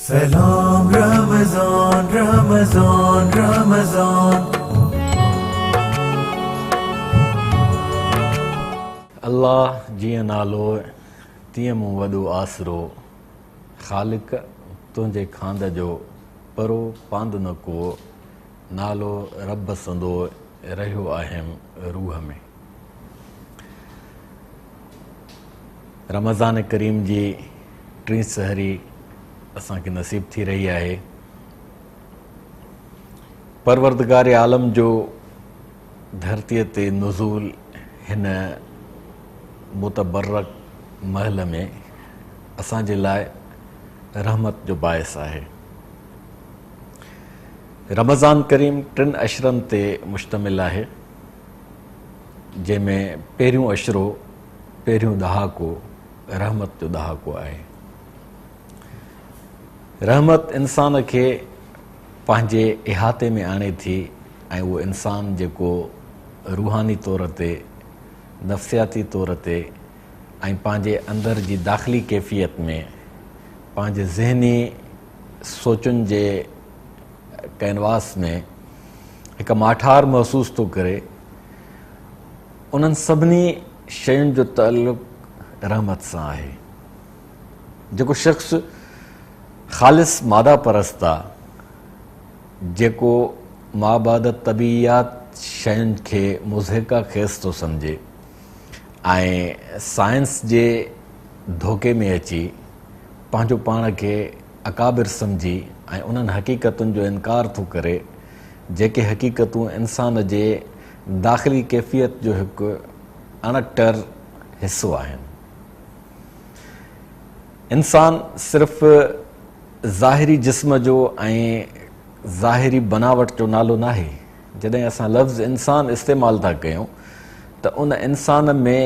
سلام رمضان رمضان رمضان. الله جيئن نالو تيئن مون وڏو آسرو، خالق تنهنجي کاند جو پرو پاند نه ڪو، نالو رب سندو رهيو آهيم روح ۾. رمضان ڪريم جي ٽين سحري اسان کي نصيب ٿي رهي آهي. پروردگار عالم جو ڌرتيء تي نزول هن متبرڪ مهل ۾ اسان جي لاء رحمت جو باعث آهي. رمضان ڪريم ٽن عشرن تي مشتمل آهي، جنهن ۾ پهريون عشرو، پهريون ڏهاڪو رحمت جو ڏهاڪو آهي. رحمت انسان کي پنهنجي احاطي ۾ آڻي ٿي ۽ اهو انسان جيڪو روحاني طور تي، نفسياتي طور تي ۽ پنهنجي اندر جي داخلي ڪيفيت ۾ پنهنجي ذهني سوچن جي ڪئنواس ۾ هڪ ماٺار محسوس ٿو ڪري، انهن سڀني شين جو تعلق رحمت سان آهي. جيڪو شخص خالص ماده پرست آ، جيڪو مابعد الطبيعيات شين کي مضحڪه خيز ٿو سمجهي ۽ سائنس جي ڌوڪي ۾ اچي پنهنجو پاڻ کي اڪابر سمجهي ۽ انهن حقيقتن جو انڪار ٿو ڪري، جيڪي حقيقتون انسان جي داخلي ڪيفيت جو هڪ اڻٽر حصو آهن. انسان صرف ظاهري جسم جو ۽ ظاهري بناوٽ جو نالو ناهي. جڏهن اسان لفظ انسان استعمال ٿا ڪيون ته ان انسان ۾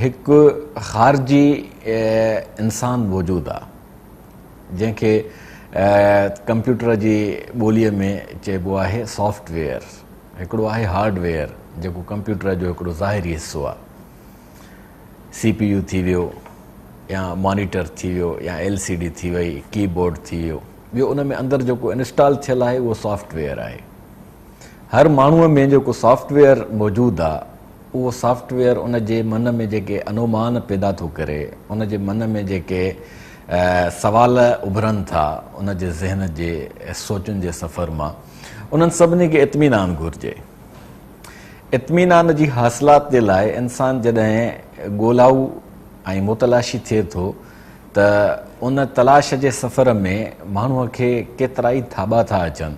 هڪ خارجي انسان موجود آ، جنهن کي ڪمپيوٽر جي ٻوليء ۾ چئبو آهي سافٽ ويئر. هڪڙو آهي هارڊ ويئر جيڪو ڪمپيوٽر جو هڪڙو ظاهري حصو آ، سي پي يو ٿي ويو يا مانيٽر ٿي ويو يا ايل سي ڊي ٿي وئي، ڪي بورڊ ٿي ويو. ٻيو ان ۾ اندر جيڪو انسٽال ٿيل آهي اهو سافٽ ويئر آهي. هر ماڻهوء ۾ جيڪو سافٽ ويئر موجود آ اهو سافٽ ويئر ان جي من ۾ جيڪي انومان پيدا ٿو ڪري، ان جي من ۾ جيڪي سوال اڀرن ٿا ان جي ذهن جي سوچن جي سفر مان، انهن سڀني کي اطمينان گهرجي. اطمينان جي حاصلات جي لاء انسان جڏهن ڳولائو ۽ متلاشي ٿئي ٿو ته ان تلاش جي سفر ۾ ماڻهوء کي ڪيترائي ٿاٻا ٿا اچن،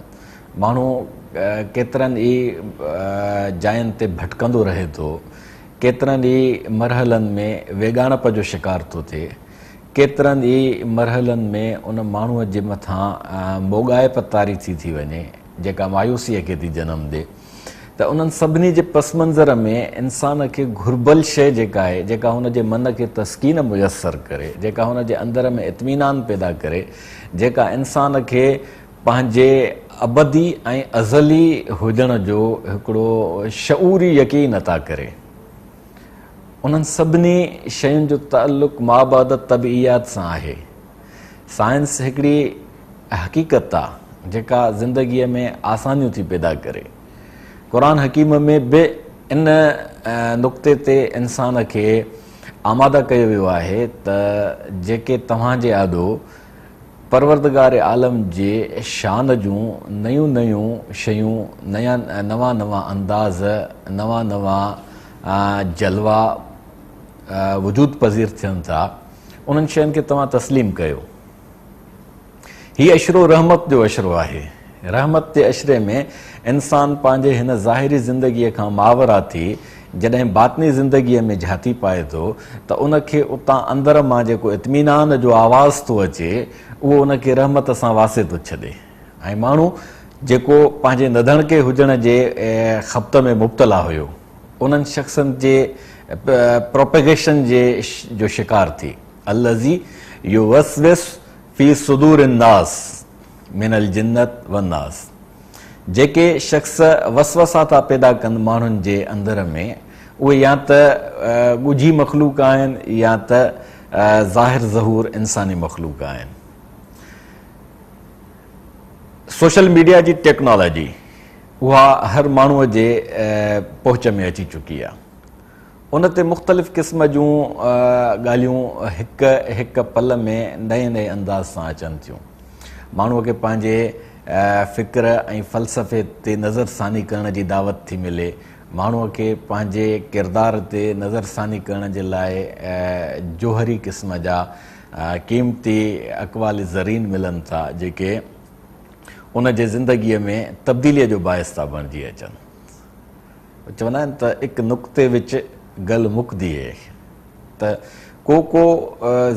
ماڻهو ڪيترن ئي جاين تي ڀٽڪندو رهي ٿو، ڪيترن ئي مرحلن ۾ ويڳاڻپ جو شڪار ٿو ٿئي، ڪيترن ئي مرحلن ۾ ان ماڻهوء جي مٿان موڳائپ طاري ٿي ٿي وڃي، جيڪا مايوسيء کي ٿي جنم ڏي. ته انهن سڀني جي پس منظر ۾ انسان کي گهربل شيء جيڪا آهي، جيڪا هن جي من کي تسڪين ميسر ڪري، جيڪا هن جي اندر ۾ اطمينان پيدا ڪري، جيڪا انسان کي پنهنجي ابدي ۽ ازلي هجڻ جو هڪڙو شعوري يقين عطا ڪري، انهن سڀني شين جو تعلق مابعد الطبعيات سان آهي. سائنس هڪڙي حقيقت آ جيڪا زندگيء ۾ آسانيون ٿي پيدا ڪري. قرآن حڪيم ۾ به ان نقطي تي انسان کي آماده ڪيو ويو آهي ته جيڪي توهان جي آڏو پروردگار عالم جي شان جون نيون نيون شيون، نوان نوان انداز، نوان نوان جلوا وجود پذير ٿين ٿا، انهن شين کي توهان تسليم ڪيو. هي عشرو رحمت جو عشرو آهي. رحمت جي عشري ۾ انسان پنهنجي هن ظاهري زندگيء کان ماورا ٿي جڏهن باطني زندگيء ۾ جهاتي پائي ٿو ته ان کي اتان اندر مان جيڪو اطمينان جو آواز ٿو اچي اهو ان کي رحمت سان واسي ٿو ڇڏي ۽ ماڻهو جيڪو پنهنجي نڌڻڪي هجڻ جي خبط ۾ مبتلا هيو انهن شخصن جي پروپيگيشن جي جو شڪار ٿي الذي يوسوس في صدور الناس من الجنة والناس جيڪي شخص وسوسا ٿا پيدا ڪن ماڻهن جي اندر ۾ اهي يا ته ڳجهي مخلوق آهن يا ته ظاهر ظهور انساني مخلوق آهن. سوشل ميڊيا جي ٽيڪنالاجي اها هر ماڻهوء جي پهچ ۾ اچي چڪي آهي. ان تي مختلف قسم جون ڳالهيون هڪ هڪ پل ۾ نئين نئين انداز سان اچن ٿيون. ماڻهوء کي پنهنجي فڪر ۽ فلسفي تي نظر ثاني ڪرڻ جي دعوت ٿي ملي. ماڻهوء کي پنهنجي ڪردار تي نظر ثاني ڪرڻ جي لاء جوهري قسم جا قيمتي اقوال زرين ملن ٿا، جيڪي ان جي زندگيء ۾ تبديليء جو باعث ٿا بڻجي اچن. چوندا آهن ته اڪ نقطي وچ گل مڪدي هي ته ڪو ڪو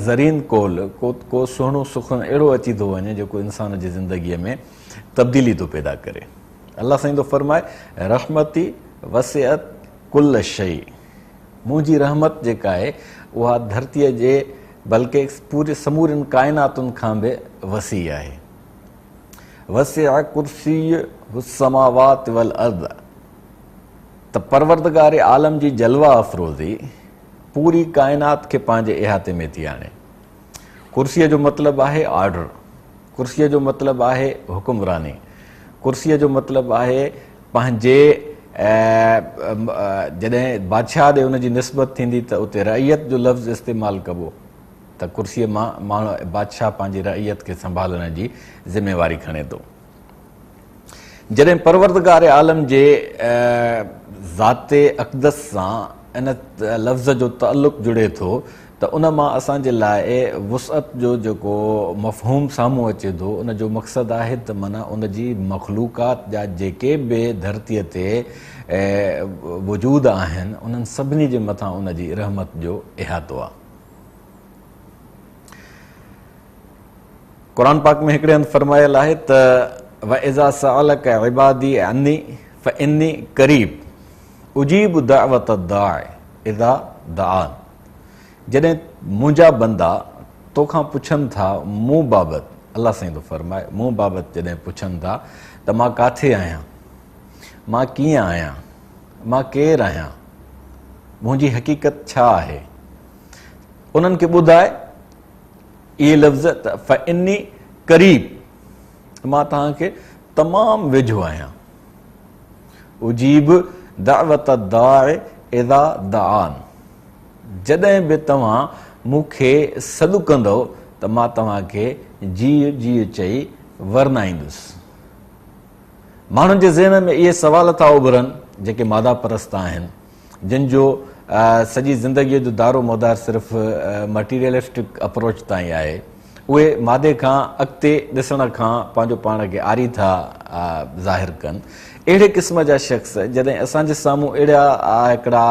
زرين قول، ڪو ڪو سهڻو سخن اهڙو اچي ٿو وڃي جيڪو انسان جي زندگيء ۾ تبديلي ٿو پيدا ڪري. الله سائين ٿو فرمائي، رحمتي وسعت ڪل شيء، منهنجي رحمت جيڪا آهي اها ڌرتيء جي بلڪه پوري سمورين ڪائناتن کان به وسيع آهي. وسع ڪرسيه السماوات والارض ته پروردگار عالم جي جلوه افروزي پوري ڪائنات کي پنهنجي احاطي ۾ ٿي آڻي. ڪرسيء جو مطلب آهي آرڊر، ڪرسيء جو مطلب آهي حڪمراني، ڪرسيء جو مطلب آهي پنهنجي جڏهن بادشاهه ڏي ان جي نسبت ٿيندي ته اتي رعيت جو لفظ استعمال ڪبو ته ڪرسيء مان ماڻهو بادشاهه پنهنجي رعيت کي سنڀالڻ جي ذميواري کڻي ٿو. جڏهن پروردگار عالم جي ذات اقدس سان ان لفظ جو تعلق جڙي ٿو ته ان مان اسان جي لاء وسعت جو جيڪو مفهوم سامهون اچي ٿو ان جو مقصد آهي ته معنيٰ ان جي مخلوقات جا جيڪي به ڌرتيء تي وجود آهن انهن سڀني جي مٿان ان جي رحمت جو احاطو آهي. قرآن پاڪ ۾ هڪڙي هنڌ فرمايل آهي ته واذا سالک عبادي عني فاني قريب اجيب دعوت الداع اذا دعان جڏهن منهنجا بندا توکان پڇن ٿا مون بابت، الله سائين ٿو فرمائي، مون بابت جڏهن پڇن ٿا ته مان ڪاٿي آهيان، مان ڪيئن آهيان، مان ڪير آهيان، منهنجي حقيقت ڇا آهي، انهن کي ٻڌاء اهي لفظ ته فاني قريب مان توهان کي تمام ويجهو آهيان. اجيب دعوت الداع اذا دعان جڏهن به توهان مون کي سڏ ڪندؤ ته مان توهان کي جيء جيء چئي ورنائيندس. ماڻهن جي ذهن ۾ اهي سوال ٿا اڀرن جيڪي ماده پرست آهن، جن جو سڄي زندگيء جو دارو مدار صرف مٽيريلسٽڪ اپروچ تائين آهي، اهي مادي کان اڳتي ڏسڻ کان پنهنجو پاڻ کي عاري ٿا ظاهر ڪن. اهڙي قسم جا شخص جڏهن اسان جي سامهون اهڙا هڪڙا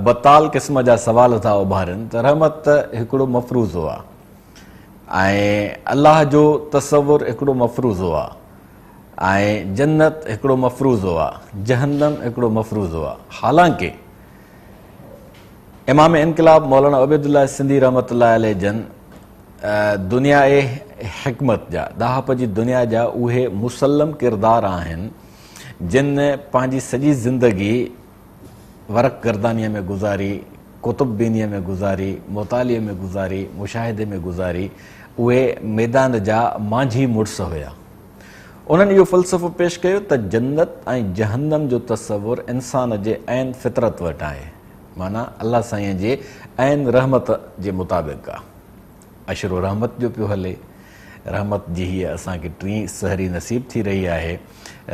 بتال قسم جا سوال ٿا اڀارين ته رحمت هڪڙو مفروضو آ ۽ الله جو تصور هڪڙو مفروضو آ ۽ جنت هڪڙو مفروضو آ، جهنم هڪڙو مفروضو آ. حالانڪه امام انقلاب مولانا عبيدالله سنڌي رحمة الله عليه جن دنياء حڪمت جا، ڏاهپ جي دنيا جا اهي مسلم ڪردار آهن جن پنهنجي سڄي زندگي ورق گردانيء ۾ گذاري، ڪتب بينيء ۾ گذاري، مطالعي ۾ گذاري، مشاهدي ۾ گذاري، اهي ميدان جا مانجهي مڙس هيا. انهن اهو فلسفو پيش ڪيو ته جنت ۽ جهنم جو تصور انسان جي عين فطرت وٽ آهي، معنيٰ الله سائينء جي عين رحمت جي مطابق آ. عشرو رحمت جو پيو هلي. رحمت جي هيء اسان کي ٽين سحري نصيب ٿي رهي آهي.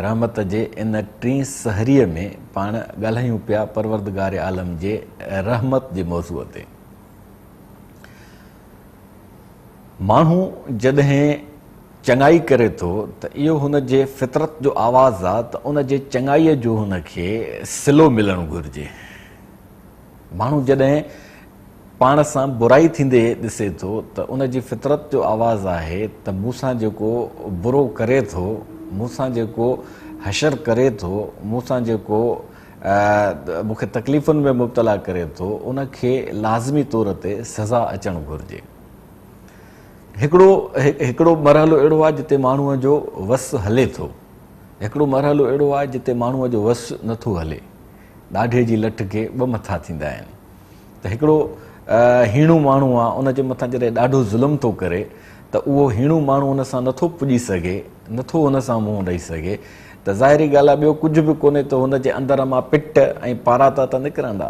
رحمت جي ان ٽين سحريء ۾ پاڻ ڳالهايون پيا پروردگار عالم جي رحمت جي موضوع تي. ماڻهو جڏهن چڱائي ڪري ٿو ته اهو هن جي فطرت جو آواز آ ته ان جي چڱائيء جو هن کي صلو ملڻ گهرجي. ماڻهو جڏهن پاڻ سان برائي ٿيندي ڏسي ٿو ته ان جي فطرت جو آواز آهي ته مون سان جيڪو برو ڪري ٿو، مون سان جيڪو حشر ڪري ٿو، مون سان جيڪو مون کي تڪليفن ۾ مبتلا ڪري ٿو، ان کي لازمي طور تي سزا اچڻ گهرجي. هڪڙو هڪڙو مرحلو اهڙو آهي جتي ماڻهوء جو وس هلي ٿو، هڪڙو مرحلو اهڙو آهي جتي ماڻهوء جو وس نٿو هلي. ڏاڍي جي لٺ کي ٻه مٿا ٿيندا آهن ته هڪڙو هيڻو ماڻهو آ ان جي مٿان جڏهن ڏاڍو ظلم ٿو ڪري ته اهو هيڻو ماڻهو ان سان نٿو پڄي سگهي، نٿو ان سان منهن ڏئي سگهي ته ظاهري ڳالهه آ ٻيو ڪجهه به ڪونهي ته هن جي اندر مان پٽ ۽ پاراتا ته نڪرندا.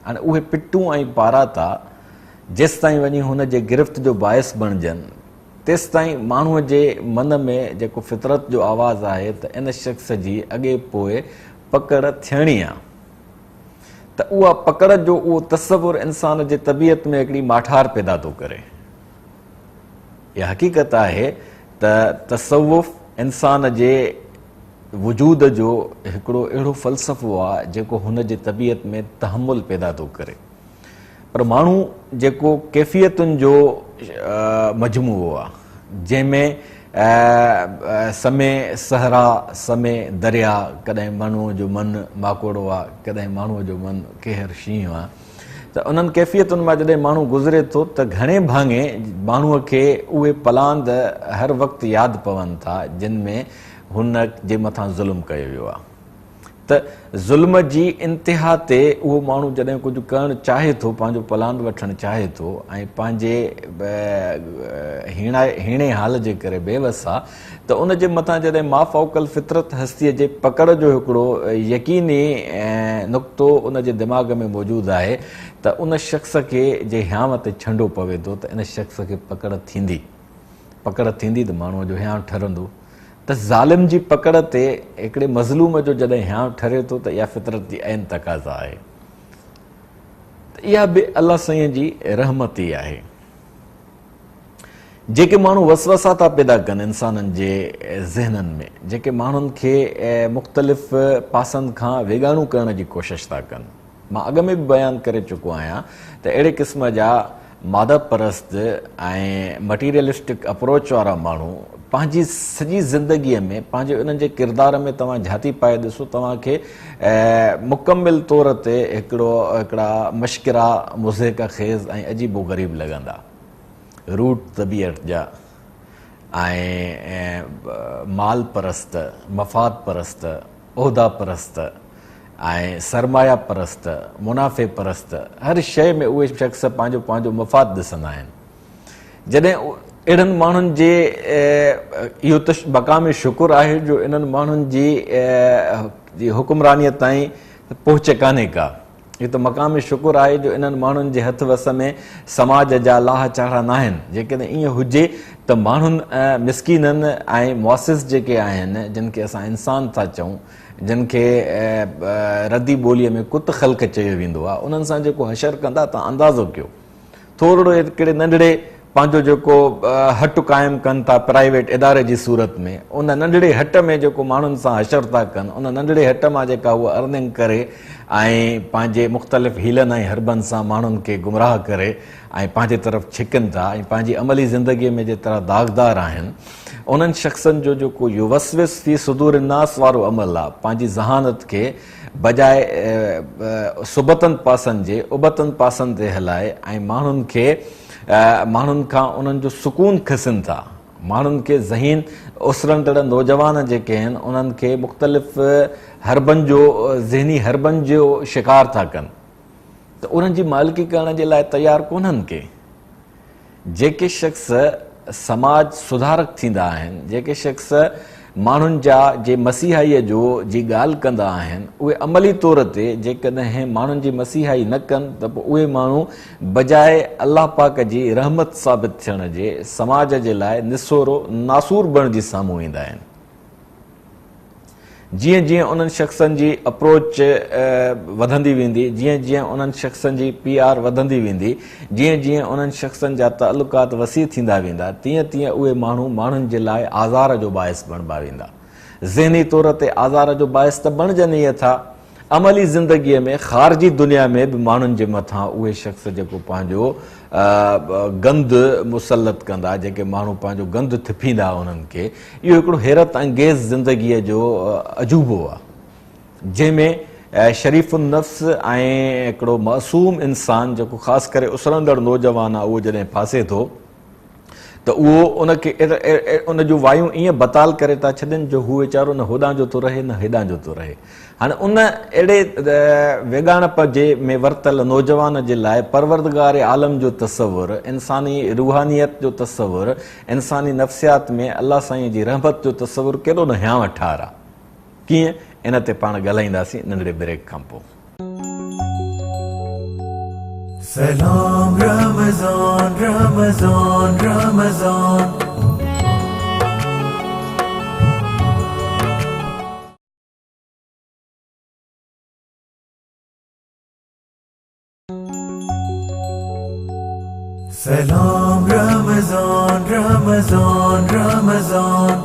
هاڻي اهي پٽون ۽ پاراتا جيستائين وڃي هن جي گرفت جو باعث بڻجن، تيستائين ماڻهوء جي من ۾ جيڪو فطرت جو آواز آهي ته ان شخص جي اڳي پوء پڪڙ ٿيڻي آ ته اها پڪڙ جو اهو تصور انسان جي طبيعت ۾ هڪڙي ماٺار پيدا ٿو ڪري. اها حقيقت آهي ته تصوف انسان جي وجود جو هڪڙو اهڙو فلسفو آ جيڪو هن جي طبيعت ۾ تحمل پيدا ٿو ڪري. پر ماڻهو جيڪو ڪيفيتن جو مجموعو آ، جنهن ۾ سمي صحرا، سمي دريا، ڪڏهن ماڻهوء جو من ماڪوڙو آ، ڪڏهن ماڻهوء جو من ڪيهر شينهن آ، ته انهن ڪيفيتن مان جڏهن ماڻهو گذري ٿو ته گهڻي ڀاڱي ماڻهوء کي اهي پلاند هر وقت ياد پون ٿا جن ۾ هن جي مٿان ظلم ڪيو ويو آ. ته ظلم جي انتها تي اهو ماڻهو جڏهن ڪجهه ڪرڻ چاهي ٿو، پنهنجو پلاند وٺڻ چاهي ٿو ۽ پنهنجي هيڻي حال جي ڪري بي وس آ ته ان جي مٿان جڏهن مافوق الفطرت هستيء جي پڪڙ جو هڪڙو يقيني نقطو ان جي دماغ ۾ موجود آهي ته ان شخص کي جي هيانء تي ڇنڊو پوي ٿو ته ان شخص کي پڪڙ ٿيندي. پڪڙ ٿيندي ته ماڻهوء جو هيانء ٺرندو. ته ظالم جي پڪڙ تي هڪڙي مظلوم جو جڏهن هيانء ٺري ٿو ته اها فطرت جي عين تقاضا آهي ته اها به الله سائين جي رحمت ئي آهي. جيڪي ماڻهو وسوسا ٿا پيدا ڪن انسانن جي ذهنن ۾، جيڪي ماڻهن کي مختلف پاسن کان ويڳاڻو ڪرڻ جي ڪوشش ٿا ڪن، مان اڳ ۾ به بيان ڪري چڪو آهيان ته اهڙي قسم جا ماده پرست ۽ مٽيريلسٽڪ اپروچ وارا ماڻهو پنهنجي سڄي زندگيء ۾ پنهنجي انهن جي ڪردار ۾ توهان جهاتي پائي ڏسو توهان کي مڪمل طور تي هڪڙو هڪڙا مشڪرا مضحڪه خيز ۽ عجيب و غريب لڳندا روٽ طبيعت جا ۽ مال پرست مفاد پرست عهدا پرست ۽ سرمايه پرست، منافع پرست، هر شيء ۾ اهي شخص پنهنجو پنهنجو مفاد ڏسندا آهن. جڏهن اهڙن ماڻهن جي اهو ته مقام شڪر آهي جو انهن ماڻهن جي حڪمرانيء تائين پهچ ڪانهي ڪا. اهو ته مقام شڪر آهي جو انهن ماڻهن جي هٿ وس ۾ سماج جا لاهه چاڙها ناهن. جيڪڏهن ائين هجي ته ماڻهن مسڪينن ۽ معزز جيڪي آهن، جن کي اسان انسان ٿا چئون، جن کي ردي ٻوليء ۾ ڪت خلق چيو ويندو آهي، انهن سان جيڪو حشر ڪندا تان اندازو ڪيو. ٿورڙو هڪڙي ننڍڙي پنهنجو جيڪو هٽ قائم ڪن ٿا پرائيويٽ اداري جي صورت ۾ ان ننڍڙي هٽ ۾ جيڪو ماڻهن سان حشر ٿا ڪن ان ننڍڙي هٽ مان جيڪا هو ارننگ ڪري ۽ پنهنجي مختلف حيلن ۽ حربن سان ماڻهن کي گمراهه ڪري ۽ پنهنجي طرف ڇڪن ٿا ۽ پنهنجي عملي زندگي ۾ جيترا داغدار آهن انهن شخصن جو جيڪو يوسوس في صدور الناس وارو عمل آ پنهنجي ذهانت کي بجاء سبتن پاسن جي ابتن پاسن تي هلائي ۽ ماڻهن کي ماڻهن کان انهن جو سڪون کسن ٿا. ماڻهن کي ذهين اسرندڙ نوجوان جيڪي آهن انهن کي مختلف حربن جو ذهني حربن جو شڪار ٿا ڪن ته انهن جي مالڪي ڪرڻ جي لاء تيار ڪونهن ڪي. جيڪي شخص سماج سڌارڪ ٿيندا آهن، جيڪي شخص ماڻهن جا جي مسيحائيء جو جي ڳالهه ڪندا آهن، اهي عملي طور تي جيڪڏهن ماڻهن جي مسيحائي نه ڪن ته پوء اهي ماڻهو بجاء الله پاڪ جي رحمت ثابت ٿيڻ جي سماج جي لاء نسورو ناسور بڻجي سامهون ايندا آهن. جيئن جيئن انهن شخصن جي اپروچ وڌندي ويندي، جيئن جيئن انهن شخصن جي پي آر وڌندي ويندي، جيئن جيئن انهن شخصن جا تعلقات وسيع ٿيندا ويندا، تيئن تيئن اهي ماڻهو ماڻهن جي لاء آزار جو باعث بڻبا ويندا. ذهني طور تي آزار جو باعث ته بڻجن ئي ٿا، عملي زندگيء ۾ خارجي دنيا ۾ به ماڻهن جي مٿان اهي شخص جيڪو پنهنجو گند مسلط ڪندا، جيڪي ماڻهو پنهنجو گند ٿڦيندا انهن کي، اهو هڪڙو حيرت انگيز زندگيء جو عجوبو آهي، جنهن ۾ شريف النفس ۽ هڪڙو معصوم انسان جيڪو خاص ڪري اسرندڙ نوجوان آهي اهو جڏهن ڦاسي ٿو. ته اهو ان کي ان جون وايون ائين بتال ڪري ٿا ڇڏين جو هو ويچارو نه هوڏانهن جو ٿو رهي نه هيڏانهن جو ٿو رهي. هاڻي ان اهڙي ويڳاڻپ جي ۾ ورتل نوجوان جي لاء پروردگار عالم جو تصور، انساني روحانيت جو تصور، انساني نفسيات ۾ الله سائين جي رحمت جو تصور ڪيڏو نه هيانء ٺار آ. ڪيئن؟ ان تي پاڻ ڳالهائينداسين ننڍڙي بريڪ کان پوء. سلام رمضان رمضان رمضان. سلام رمضان رمضان رمضان.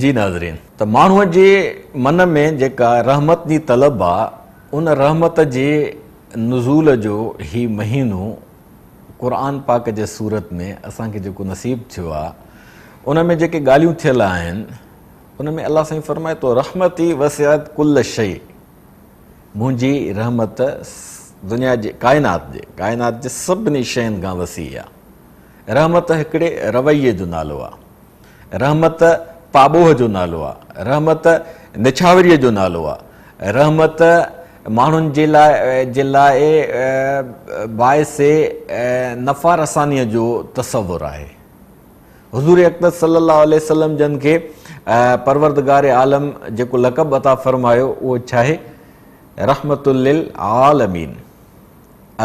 جي ناظرين ته ماڻهوء جي من ۾ جيڪا رحمت جي طلب آ ان رحمت جي نزول جو هي مهينو قرآن پاڪ جي صورت ۾ اسان کي جيڪو نصيب ٿيو آ ان ۾ جيڪي ڳالهيون ٿيل آهن ان ۾ الله سائين فرمائي ٿو رحمتي وسعت ڪل شيء منهنجي رحمت دنيا جي ڪائنات جي ڪائنات جي سڀني شين کان وسيع آ. رحمت هڪڙي رويي جو نالو آ. رحمت پاٻوهه جو نالو آ. رحمت نڇاوريء جو نالو آ. رحمت ماڻهن جي لاء جي لاء باعث نفع رسانيء جو تصور آهي. حضور اقدس صلي الله عليه وسلم جن کي پروردگار عالم جيڪو لقب عطا فرمايو اهو ڇاهي؟ رحمت للعالمين،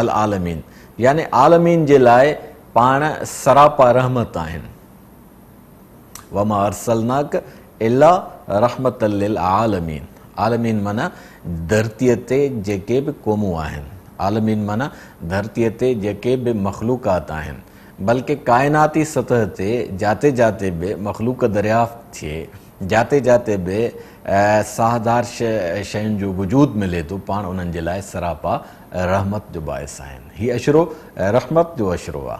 العالمين يعني عالمين جي لاء پاڻ سراپا رحمت آهن. وما ارسلناک الا رحمة للعالمين، عالمين معنيٰ ڌرتيء تي جيڪي به قومون آهن، عالمين معنيٰ ڌرتيء تي جيڪي به مخلوقات آهن، بلڪه ڪائناتي سطح تي جاتي جاتي به مخلوق دريافت ٿئي، جاتي جاتي به ساهدار شين جو وجود ملي ٿو، پاڻ انهن جي لاء سراپا رحمت جو باعث آهن. هي عشرو رحمت جو عشرو آ.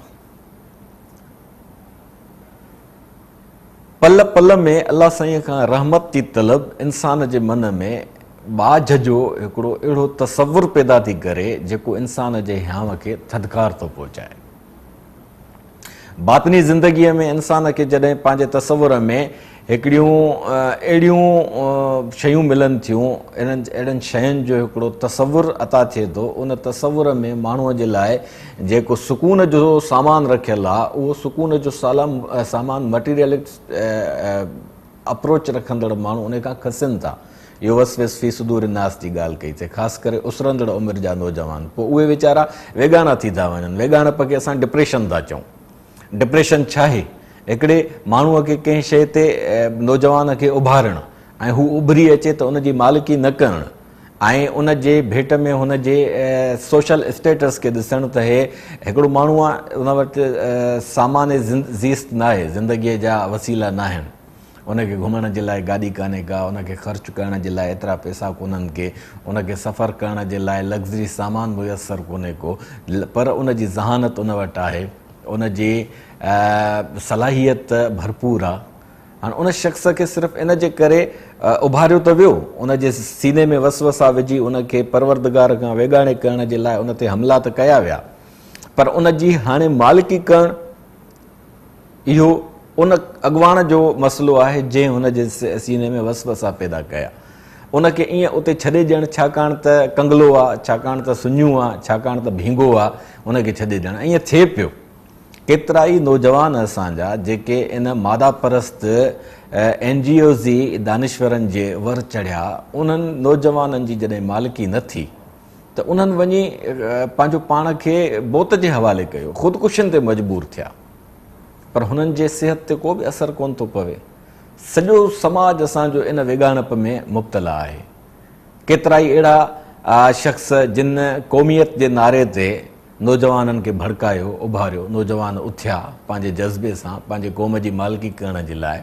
پل پل ۾ الله سائينء کان رحمت جي طلب انسان جي من ۾ ٻاجهه جو هڪڙو اهڙو تصور پيدا ٿي ڪري، جيڪو انسان جي هيانء کي ٿڌڪار ٿو پهچائي. باطني زندگيء ۾ انسان کي جڏهن پنهنجي تصور ۾ هڪڙيون اهڙيون شيون ملن ٿيون، انهن اهڙن شين جو هڪڙو تصور عطا ٿئي ٿو، ان تصور ۾ ماڻهوء جي لاء جيڪو سڪون جو سامان رکيل آ، اهو سڪون جو سامان مٽيريلسٽ اپروچ رکندڙ ماڻهو ان کان کسن ٿا. يوسوس في صدور الناس جي ڳالهه ڪئي ٿي، خاص ڪري اسرندڙ عمر جا نوجوان، پوء اهي ويچارا ويڳاڻا ٿي ٿا وڃن. ويڳاڻپ کي اسان ڊپريشن ٿا چئون. ڊپريشن ڇاهي؟ هڪڙي ماڻهوء کي ڪنهن شيء تي نوجوان کي اڀارڻ ۽ هو اڀري اچي ته ان جي مالڪي نه ڪرڻ ۽ ان جي ڀيٽ ۾ هن جي سوشل اسٽيٽس کي ڏسڻ ته هي هڪڙو ماڻهو آهي، ان وٽ سامان زيست ناهي، زندگيء جا وسيلا ناهن. ان کي گهمڻ جي لاء گاڏي ڪانهي ڪا، ان کي خرچ ڪرڻ جي لاء ايترا پئسا ڪونهن ڪي، ان کي سفر ڪرڻ جي لاء لگزري سامان ميسر ڪونهي ڪو، پر ان جي ذهانت ان وٽ آهي، ان جي صلاحيت ڀرپور آ. هاڻ ان شخص کي صرف ان جي ڪري اڀاريو ته ويو، ان جي سيني ۾ وسوسا وجهي ان کي پروردگار کان ويڳاڻي ڪرڻ جي لاء ان تي حملا ته ڪيا ويا، پر ان جي هاڻي مالڪي ڪرڻ، اهو ان اڳواڻ جو مسئلو آهي جنهن هن جي سيني ۾ وسوسا پيدا ڪيا. ان کي ائين اتي ڇڏي ڏيڻ ڇاڪاڻ ته ڪنگلو آ، ڇاڪاڻ ته سڃو آ، ڇاڪاڻ ته ڀينگو آ، ان کي ڇڏي ڏيڻ. ائين ٿئي پيو. ڪيترائي نوجوان اسان جا جيڪي ان ماده پرست اين جي اوز جي دانشورن جي ور چڙهيا، انهن نوجوانن جي جڏهن مالڪي نه ٿي ته انهن وڃي پنهنجو پاڻ کي موت جي حوالي ڪيو، خودڪشين تي مجبور ٿيا. پر هنن جي صحت تي ڪو به اثر ڪونه ٿو پوي. سڄو سماج اسان جو ان ويڳاڻپ ۾ مبتلا آهي. ڪيترائي اهڙا شخص جن قوميت جي نعري تي نوجوانن کي ڀڙڪايو، اڀاريو، نوجوان اٿيا پنهنجي جذبي سان پنهنجي قوم جي مالڪي ڪرڻ جي لاء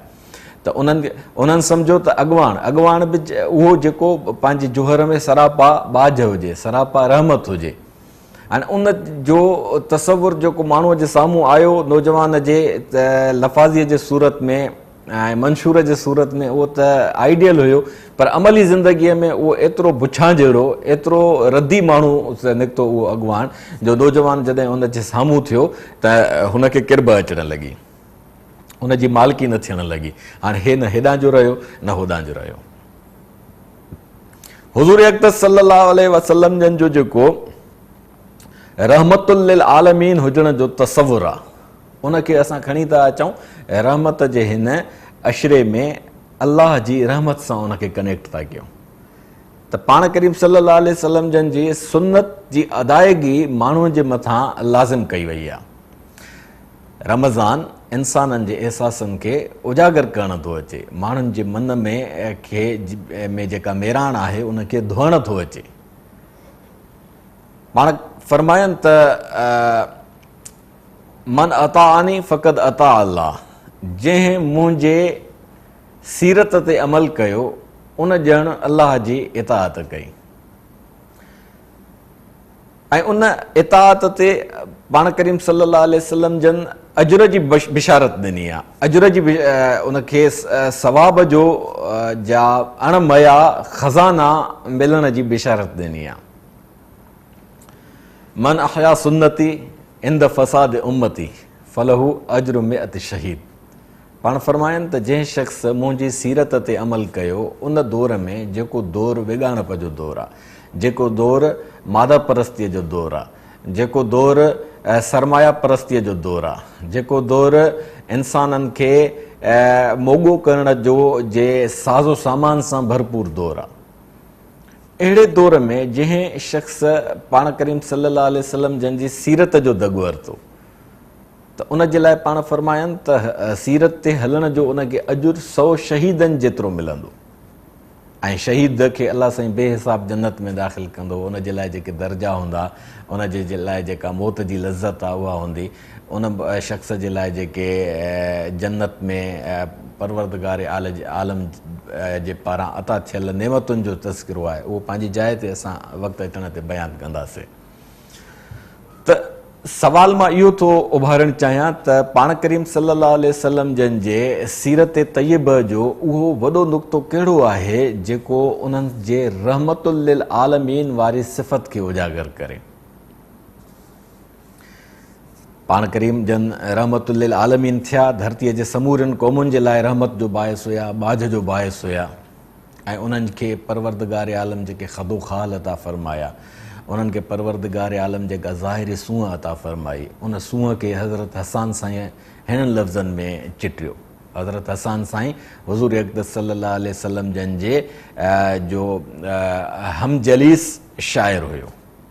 ته انهن سمجهيو ته اڳواڻ، اڳواڻ به اهو جيڪو پنهنجي جوهر ۾ سراپا ٻاجهه هجي، سراپا رحمت هجي. هاڻي ان جو تصور جيڪو ماڻهوء جي سامهون آيو نوجوان جي لفاظيء جي صورت ۾ ۽ منشور جي صورت ۾ اهو ته آئيڊيل هيو پر عملي زندگيء ۾ اهو ايترو بڇان جهڙو، ايترو ردي ماڻهو نڪتو اهو اڳواڻ جو نوجوان جڏهن ان جي سامهون ٿيو ته هن کي ڪرب اچڻ لڳي. ان جي مالڪي نه ٿيڻ لڳي. هاڻي هي نه هيڏانهن جو رهيو نه هوڏانهن جو رهيو. حضور اقدس صلي الله عليه وسلم جن جو جيڪو رحمت للعالمين هجڻ جو تصور آ ان کي اسان کڻي ٿا اچون رحمت جي هن عشري ۾ الله جي رحمت سان ان کي ڪنيڪٽ ٿا ڪيون ته پاڻ ڪريم صلي الله عليه وسلم جن جي سنت جي ادائگي ماڻهن جي مٿان لازم ڪئي وئي آ. رمضان انسانن جي احساسن کي اجاگر ڪرڻ ٿو اچي، ماڻهن جي من ۾ کي ۾ جيڪا ميراڻ آهي ان کي ڌوئڻ ٿو اچي. پاڻ فرمائن ته من اطاعني فقد اطاع الله، جنهن منهنجي سيرت تي عمل ڪيو ان ڄڻ الله جي اطاعت ڪئي. ۽ ان اطاعت تي پاڻ ڪريم صلي الله عليه وسلم جن اجر جي بشارت ڏني آ، اجر جي ان کي ثواب جو جا اڻ ميا خزانا ملڻ جي بشارت ڏني آ. من احيا سنتي عند فساد امتي فله اجر مئة شهيد. پاڻ فرمائن ته جنهن شخص منهنجي سيرت تي عمل ڪيو ان دور ۾ جيڪو دور ويڳاڻپ جو دور آ، جيڪو دور ماده پرستيء جو دور آ، جيڪو دور سرمايه پرستيء جو دور آ، جيڪو دور انسانن کي موڳو ڪرڻ جو جي ساز و سامان سان ڀرپور دور آ. اهڙي دور ۾ جنهن شخص پاڻ ڪريم صلي الله عليه وسلم جن جي سيرت جو دڳ ورتو، ته ان جي لاء پاڻ فرمائن ته سيرت تي هلڻ جو ان کي اجر سو شهيدن جيترو ملندو ۽ شهيد کي الله سائين بي حساب جنت ۾ داخل ڪندو، ان جي لاء جيڪي درجا هوندا، ان جي لاء جيڪا موت جي لذت آهي اها هوندي، ان شخص جي لاء جيڪي جنت ۾ پروردگار عالم جي پاران عطا ٿيل نعمتن جو تذڪرو آهي اهو پنهنجي جاء تي اسان وقت اچڻ تي بيان ڪنداسين. ته سوال مان اهو ٿو اڀارڻ چاهيان ته پاڻ ڪريم صلي الله عليه وسلم جن جي سيرت طيبه جو اهو وڏو نقطو ڪهڙو آهي جيڪو انهن جي رحمت للعالمين واري صفت کي اجاگر ڪري. پاڻ ڪريم جن رحمت للعالمين ٿيا، ڌرتيء جي سمورين قومن جي لاء رحمت جو باعث هيا، ٻاجهه جو باعث هيا. ۽ انهن کي پروردگار عالم جيڪي خد و خال عطا فرمايا، انهن کي پروردگار عالم جيڪا ظاهري سونهن عطا فرمائي، ان سونهن کي حضرت حسان سائين هنن لفظن ۾ چٽيو. حضرت حسان سائين حضور اقدس صلي الله عليه وسلم جن جي جو هم جليس شاعر هيو.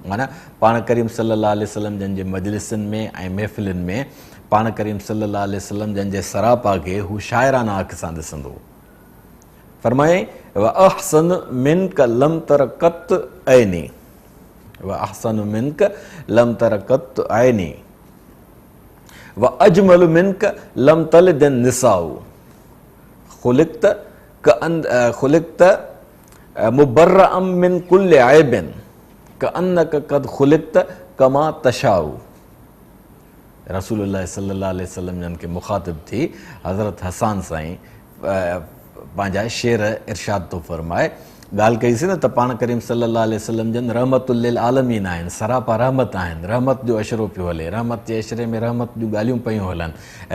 معنيٰ پاڻ ڪريم صلي الله عليه وسلم جن جي مجلسن ۾ ۽ محفلن ۾ پاڻ ڪريم صلي الله عليه وسلم جن جي سراپا کي هو شاعرانه اک سان ڏسندو هو. فرمايائين، واحسن منک لم تر قط عيني، واحسن منک لم تر قط عيني، واجمل منک لم تلد النساء، خلقت ڪأن خلقت مبرئا من ڪل عيب ڪأنک قد خلقت ڪما تشاء. رسول الله صلي الله عليه وسلم جن کي مخاطب ٿي حضرت حسان سائين پنهنجا شعر ارشاد ٿو فرمائي. ڳالهه ڪئي سين نه ته پاڻ ڪريم صلي الله عليه وسلم جن رحمت للعالمين آهن، سراپا رحمت آهن، رحمت جو عشرو پيو هلي، رحمت جي عشري ۾ رحمت جون ڳالهيون پيون هلن،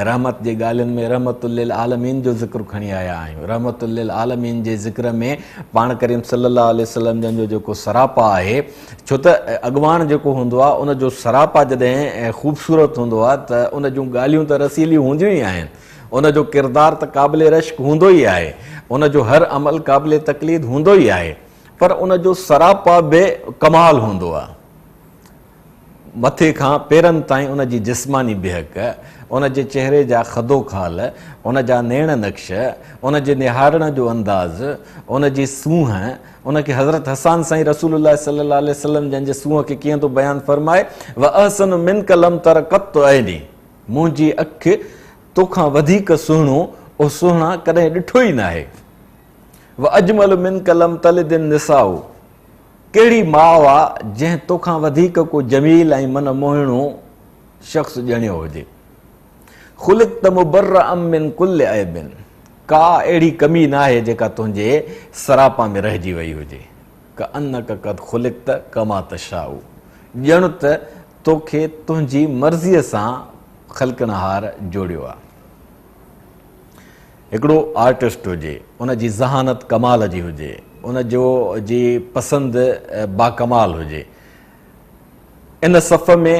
رحمت جي ڳالهين ۾ رحمت للعالمين جو ذڪر کڻي آيا آهيون، رحمت للعالمين جي ذڪر ۾ پاڻ ڪريم صلي الله عليه وسلم جن جو جيڪو سراپا آهي، ڇو ته اڳواڻ جيڪو هوندو آهي ان جو سراپا جڏهن خوبصورت هوندو آهي ته ان جون ڳالهيون ته رسيليون هونديون ئي آهن، ان جو ڪردار ته قابل رشڪ هوندو ئي آهي، ان جو هر عمل قابل تقليد هوندو ئي آهي، پر ان جو سراپا به ڪمال هوندو آهي. مٿي کان پيرن تائين ان جي جسماني بيهڪ، ان جي چهري جا خدوخال، ان جا نيڻ نقش، ان جي نهارڻ جو انداز، ان جي سونهن، ان کي حضرت حسان سائين رسول الله صلي الله عليه وسلم جن جي سونهن کي ڪيئن ٿو بيان فرمائي، واحسن منک لم تر قط عيني، منهنجي اک توکان وڌيڪ سهڻو او سهڻا ڪڏهن ڏٺو ئي ناهي، واجمل منک لم تلد النساء، ڪهڙي ماء آ جنهن توکان وڌيڪ ڪو جميل ۽ من موهڻو شخص ڄڻيو هجي. خلقت مبرئا من ڪل عيب، ڪا اهڙي ڪمي ناهي جيڪا تنهنجي سراپا ۾ رهجي وئي هجي. ڪأنک قد خلقت ڪما تشاء ڄڻ ته توکي تنهنجي مرضيء سان خلقڻهار جوڙيو آ. هڪڙو آرٽسٽ هجي، ان جي ذهانت ڪمال جي هجي، ان جو جي پسند باڪمال هجي. ان صف ۾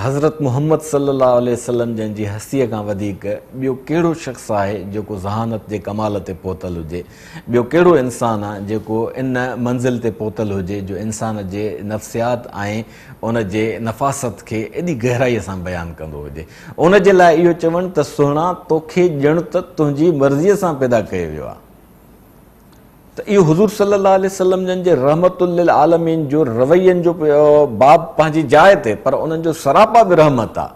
حضرت محمد صلي الله عليه وسلم جن جي هستيء کان وڌيڪ ٻيو ڪهڙو شخص آهي جيڪو ذهانت جي ڪمال تي پهتل هجي؟ ٻيو ڪهڙو انسان آهي جيڪو ان منزل تي پهتل هجي جو انسان جي نفسيات ۽ ان جي نفاست کي ايڏي گهرائيء سان بيان ڪندو هجي؟ ان جي لاء اهو چوڻ ته سهڻا توکي ڄڻ ته تنهنجي مرضيء سان پيدا ڪيو ويو آهي. ته اهو حضور صلي الله عليه وسلم جن جي رحمت للعالمين جو روين جو باب پنهنجي جاء تي پر انهن جو سراپا به رحمت آ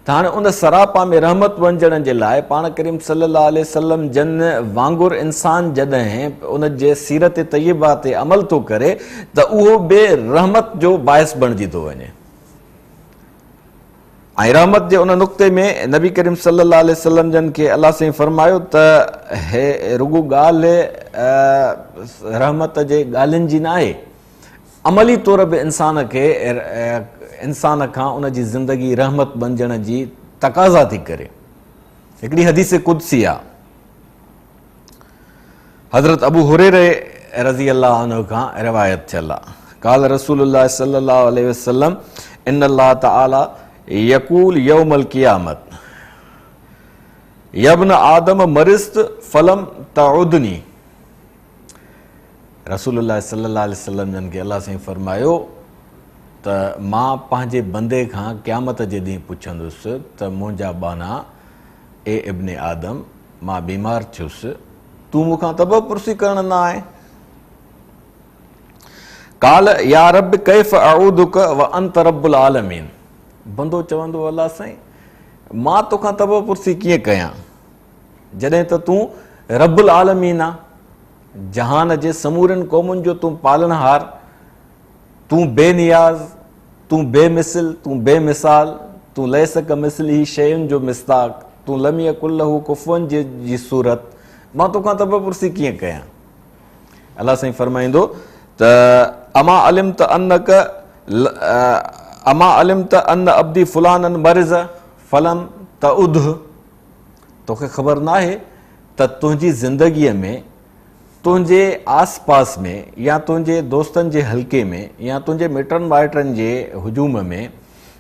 ته هاڻي ان سراپا ۾ رحمت بنجڻ جي لاء پاڻ ڪريم صلي الله عليه وسلم جن وانگر انسان جڏهن ان جي سيرت طيبه تي عمل ٿو ڪري ته اهو به رحمت جو باعث بڻجي ٿو وڃي. ۽ رحمت جي ان نقطي ۾ نبي ڪريم صلي الله عليه وسلم جن کي الله سائين فرمايو ته هي رڳو ڳالهه رحمت جي ڳالهين جي ناهي، عملي طور به انسان کي انسان کان ان جي زندگي رحمت بنجڻ جي تقاضا ٿي ڪري. هڪڙي حديث قدسي آ، حضرت ابو هريره رضي الله عنه کان روايت ٿيل آ، قال رسول الله صلي الله عليه وسلم ان الله تعالي يقول يوم القيامت يا ابن آدم مرضت فلم تعدني. رسول الله صلي الله عليه وسلم جن کي الله سائين فرمايو ته مان پنهنجي بندي کان قيامت جي ڏينهن پڇندس ته منهنجا ٻانها اي ابن آدم مان بيمار ٿيس، تون مون کان طبع پرسي ڪرڻ نه آئين؟ قال يا رب ڪيف اعودک وانت رب العالمين. بندو چوندو الله سائين مان توکان طبع پرسي ڪيئن ڪيان جڏهن ته تون رب العالمين آن، جهان جي سمورين قومن جو تون پالڻهار، تون بي نياز، تون بي مثل، تون بي مثال، تون ليس ڪمثله شيء جو مصداق، تون لم يڪن له ڪفوا جي صورت، مان توکان طبع پرسي ڪيئن ڪيان؟ الله سائين فرمائيندو ته اما علمت انک اما علمت ان عبدي فلانا مرض فلم تعده، توکي خبر ناهي ته تنهنجي زندگيء ۾ تنهنجي آس پاس ۾ يا تنهنجي دوستن جي حلقي ۾ يا تنهنجي مٽن مائٽن جي هجوم ۾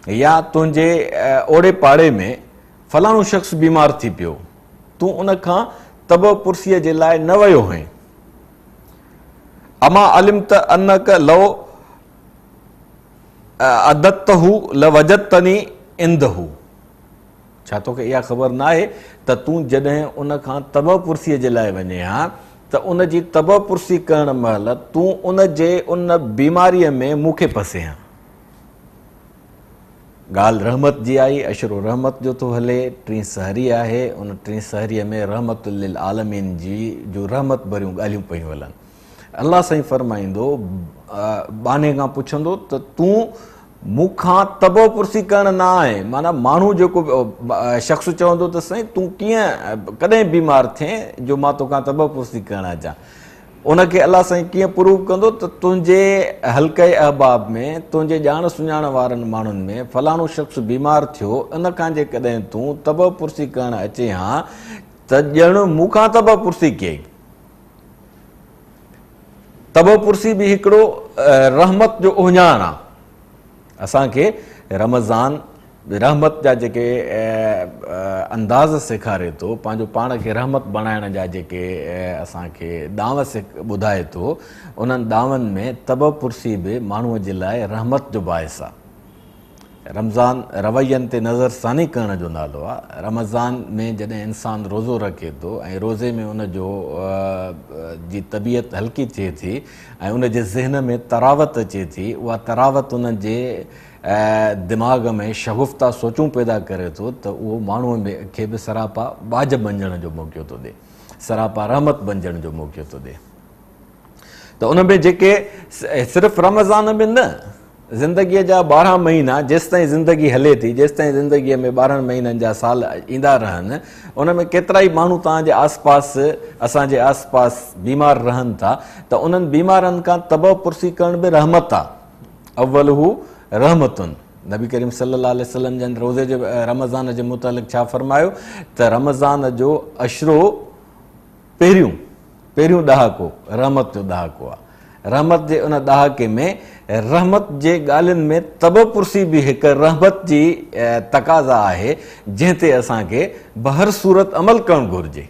يا تنهنجي اوڙي پاڙي ۾ فلاڻو شخص بيمار ٿي پيو، تون ان کان طبع پرسيء جي لاء نه ويو هئين. اما علمت انک لو عددته لوجدتني عنده، ڇا توکي اها خبر ناهي ته تون جڏهن ان کان طبع پرسيء جي لاء وڃين ها ته ان جي طبع پرسي ڪرڻ مهل تون ان جي ان بيماريء ۾ مون کي پسين ها. ڳالهه رحمت جي آئي، عشرو رحمت جو ٿو هلي، ٽين سحري آهي، ان ٽين سحريء ۾ رحمت للعالمين جي جون رحمت ڀريون ڳالهيون پيون هلن. الله سائين فرمائيندو، ٻانهي کان پڇندو ته تون مون کان طبع پرسي ڪرڻ نه آئين، معنيٰ ماڻهو جيڪو شخص چوندو ته سائين تون ڪيئن ڪڏهن بيمار ٿئين جو مان توکان طبع پرسي ڪرڻ اچان، ان کي الله سائين ڪيئن پروف ڪندو ته تنهنجي حلقه احباب ۾ تنهنجي ڄاڻ سڃاڻ وارن ماڻهن ۾ فلاڻو شخص بيمار ٿيو، ان کان جيڪڏهن تون طبع پرسي ڪرڻ اچين ها ته ڄڻ مون کان طبع پرسي ڪيئي. طبع پرسي به هڪڙو رحمت جو اهڃاڻ آ. اسان کي رمضان رحمت جا جيڪي انداز سيکاري ٿو، پنهنجو پاڻ کي رحمت بڻائڻ جا جيڪي اسان کي ڏانء ٻڌائي ٿو، انهن ڏانون ۾ طبع پرسي به ماڻهوء جي لاء رحمت جو باعث آ. رمضان روين تي نظر ثاني ڪرڻ جو نالو آ. رمضان ۾ جڏهن انسان روزو رکي ٿو ۽ روزي ۾ ان جو جي طبيعت هلڪي ٿئي ٿي ۽ ان جي ذهن ۾ تراوت اچي ٿي، اها تراوت ان جي دماغ ۾ شگفته سوچون پيدا ڪري ٿو ته اهو ماڻهوء کي به سراپا ٻاجهه بنجڻ جو موقعو ٿو ڏئي، سراپا رحمت بنجڻ جو موقعو ٿو ڏئي. ته ان ۾ جيڪي صرف رمضان ۾ نه، زندگيء جا 12 مهينا، جيستائين زندگي هلي ٿي، جيستائين زندگيء ۾ 12 مهينن جا سال ايندا رهن، ان ۾ ڪيترائي ماڻهو توهان جي آس پاس، اسان جي آس پاس بيمار رهن ٿا ته انهن بيمارن کان طبع پرسي ڪرڻ به رحمت آ. اوله رحمتن. نبي ڪريم صلي الله عليه وسلم جن روزي جي رمضان جي متعلق ڇا فرمايو ته رمضان جو عشرو پهريون پهريون ڏهاڪو رحمت جو ڏهاڪو آ. رحمت جي ان ڏهاڪي ۾ رحمت جي ڳالهين ۾ طبع پرسي به هڪ رحمت جي تقاضا آهي جنهن تي اسان کي بهر صورت عمل ڪرڻ گهرجي.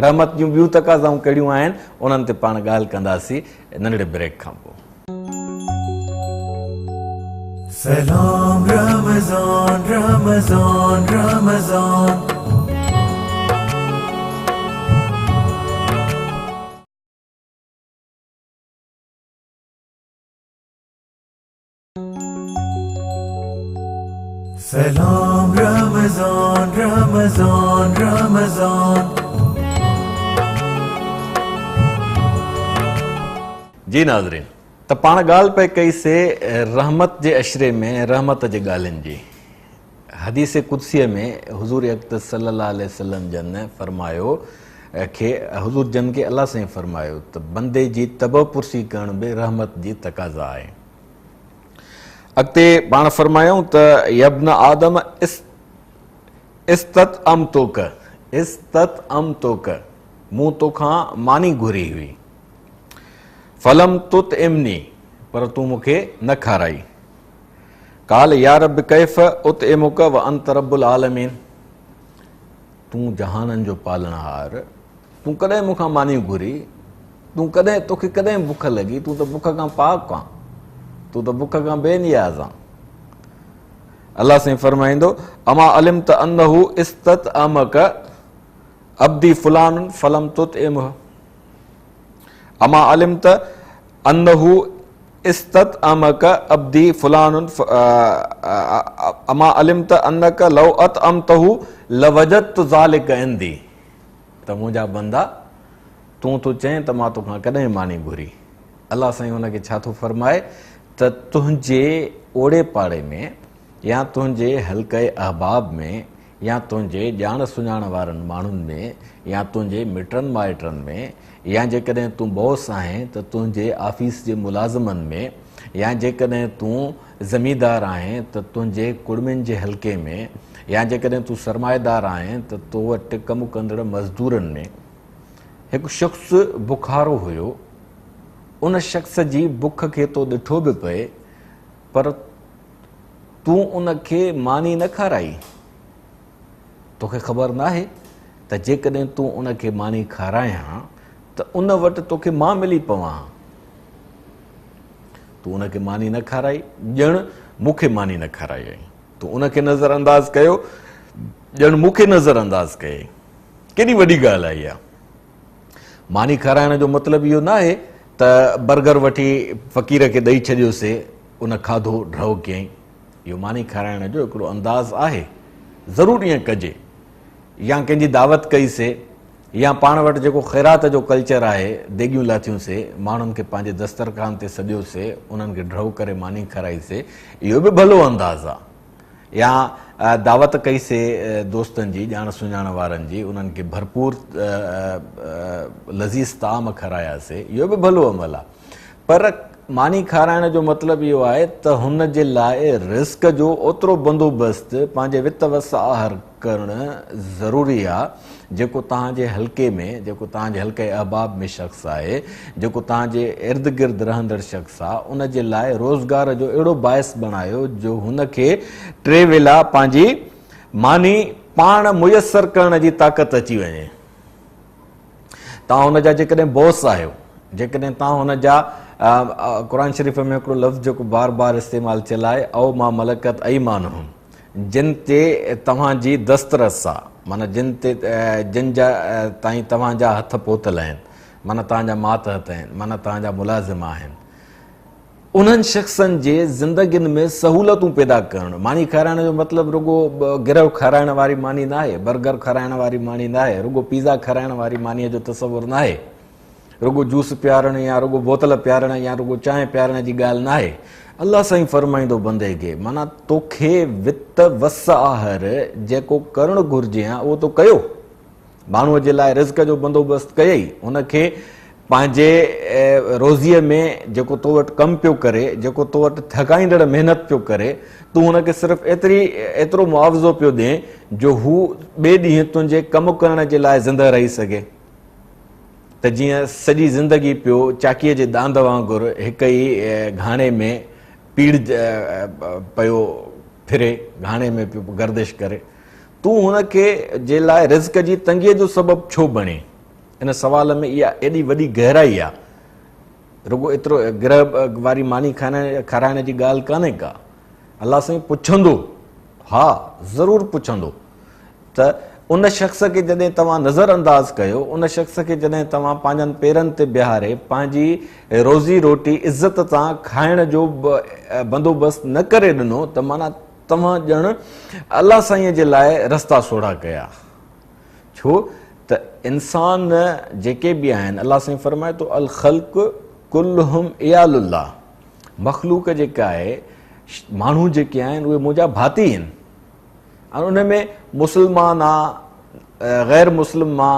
رحمت جون ٻيون تقاضائون ڪهڙيون آهن انهن تي پاڻ ڳالهه ڪنداسين ننڍڙي بريڪ کان پوء. سلام رمضان رمضان رمضان. سلام رمضان رمضان رمضان. جي ناظرين ته پاڻ ڳالهه پئي ڪئي سي رحمت جي عشري ۾ رحمت جي ڳالهين جي. حديث قدسيء ۾ حضور اقدس صلي الله عليه وسلم جن فرمايو کي حضور جن کي الله سائين فرمايو ته بندي جي طبع پرسي ڪرڻ به رحمت جي تقاضا آهي. اڳتي پاڻ فرمايائون ته يا ابن آدم استطعمتک استطعمتک مون توکان ماني گهري هئي فلم تطعمني پر تون مون کي نه کارائي. قال يا رب ڪيف اطعمک وانت رب العالمين تون جهانن جو پالڻهار تون ڪڏهن مون کان ماني گهري، تون ڪڏهن توکي ڪڏهن بک لڳي، تون ته بک کان پاڪ آن، تون ته بک کان بي نياز آن. الله سائين فرمائيندو اما علمت انه استطعمک عبدي فلان فلم تطعمه اما علمت انه استطعمک عبدي فلان اما علمت انک لو اطعمته لوجدت ذلک عندي ته منهنجا بندا تون ٿو چئين ته مان توکان ڪڏهن ماني گهري؟ الله سائين هن کي ڇا ٿو فرمائي ته تنهنجي اوڙي پاڙي ۾ يا تنهنجي حلقه احباب ۾ يا تنهنجي ڄاڻ سڃاڻ وارن ماڻهن ۾ يا تنهنجي مٽن مائٽن ۾ يا جيڪڏهن تون باس آهين ته تنهنجي آفيس جي ملازمن ۾ يا جيڪڏهن تون زميندار آهين ته تنهنجي ڪڙمين جي حلقي ۾ يا جيڪڏهن تون سرمائيدار آهين ته تو وٽ ڪم ڪندڙ مزدورن ۾ هڪ شخص بکارو هيو، ان شخص جي بک کي تو ڏٺو به پئي پر تون ان کي ماني نه کارائي. توکي خبر ناهي ته جيڪڏهن تون ان کي ماني کارائين ها ته ان وٽ توکي مان ملي پوان ها. تون ان کي ماني نه کارائي، ڄڻ مون کي ماني نه کارائي آهين. تون ان کي نظر انداز ڪيو، ڄڻ مون کي نظر انداز ڪيئي. ڪيڏي وڏي ڳالهه آهي اها. ماني کارائڻ جو مطلب اهو ناهي ته برگر وٺي فقير کي ڏئي ڇڏيوسي، ان کاڌو ڍؤ ڪيائين. اهو ماني کارائڻ جو هڪڙو انداز آهي، ضرور ائين ڪجي. يا ڪنهن جي دعوت ڪئي سي يا پاڻ وٽ جيڪو خيرات جو ڪلچر آهي، ديڳيون لاٿيون سي، ماڻهن کي پنهنجي دسترخوان تي سڏيو سي، انهن کي ڍؤ ڪري ماني کارائي سي، اهو به ڀلو انداز آ. يا دعوت ڪئي سي دوستن جي، ڄاڻ سڃاڻ وارن جي، انهن کي ڀرپور لذيذ طعام کارايا سي، اهو به ڀلو عمل آ. پر ماني کارائڻ جو مطلب اهو آهي ته هن جي لاء رزق جو اوترو بندوبست پنهنجي وت وس آهر ڪرڻ ضروري آ جيڪو توهان جي حلقي ۾ جيڪو توهان جي حلقه احباب ۾ شخص آهي جيڪو توهان جي ارد گرد رهندڙ شخص آ ان جي لاء روزگار جو اهڙو باعث بڻايو جو هن کي ٽي ويلا پنهنجي ماني پاڻ ميسر ڪرڻ جي طاقت اچي وڃي. توهان هن جا جيڪڏهن بوس آهيو، جيڪڏهن توهان هن جا قرآن شريف ۾ هڪڙو لفظ جيڪو بار بار استعمال ٿيل آهي او ما ملڪت ايمانهم جن تي توهان جي دسترس آ معنيٰ جن تي جن جا تائين توهان جا هٿ پهتل آهن معنيٰ توهان جا ماتحت آهن معنيٰ توهان جا ملازم آهن انهن شخصن جي زندگين ۾ سهولتون پيدا ڪرڻ، ماني کارائڻ جو مطلب رڳو گرهه کارائڻ واري ماني ناهي، برگر کارائڻ واري ماني ناهي، رڳو پيزا کارائڻ واري مانيء جو تصور ناهي. رڳو جوس پيارڻ يا رڳو بوتل پيارڻ يا رڳو چانهه پيارڻ جي ڳالهه ناهي. الله سائين فرمائيندو بندي کي، معنيٰ توکي وت وس آهر جيڪو ڪرڻ گهرجي ها اهو تو ڪيو. ماڻهوء جي لاء رزق جو بندوبست ڪيئي، هن کي پنهنجي روزيء ۾ جيڪو تو وٽ ڪم پيو ڪري، جيڪو تو وٽ ٿڪائيندڙ محنت پيو ڪري، تون هن کي صرف ايتري ايترو معاوضو پيو ڏين جو هو ٻئي ڏينهن تنهنجي ڪم ڪرڻ جي لاء زندهه رهي سگهي. ته جيئن سڄي زندگي پيو چاڪيء جي ڏاند وانگر هڪ ئي گهاڻي ۾ پيڙ پيو ڦري، گهاڻي ۾ پيو گردش ڪري. تون هن کي جي لاء رزق جي تنگيء جو سبب ڇو بڻين؟ ان سوال ۾ اها ايڏي وڏي گهرائي آ. رڳو ايترو گرهه واري ماني کارائڻ جي ڳالهه ڪانهي ڪا. الله سائين پڇندو، ها ضرور پڇندو ته ان شخص کي جڏهن توهان نظر انداز ڪيو، ان شخص کي جڏهن توهان پنهنجن پيرن تي بيهاري پنهنجي روزي روٽي عزت سان کائڻ جو بندوبست نه ڪري ڏنو ته معنيٰ توهان ڄڻ الله سائينء جي لاء رستا سوڙها ڪيا. ڇو ته انسان جيڪي به آهن الله سائين فرمائي ٿو الخلق ڪلهم عيال الله، مخلوق جيڪا آهي، ماڻهو جيڪي آهن اهي منهنجا ڀاتي آهن. ۽ ان ۾ مسلمان آ، غير مسلم آ،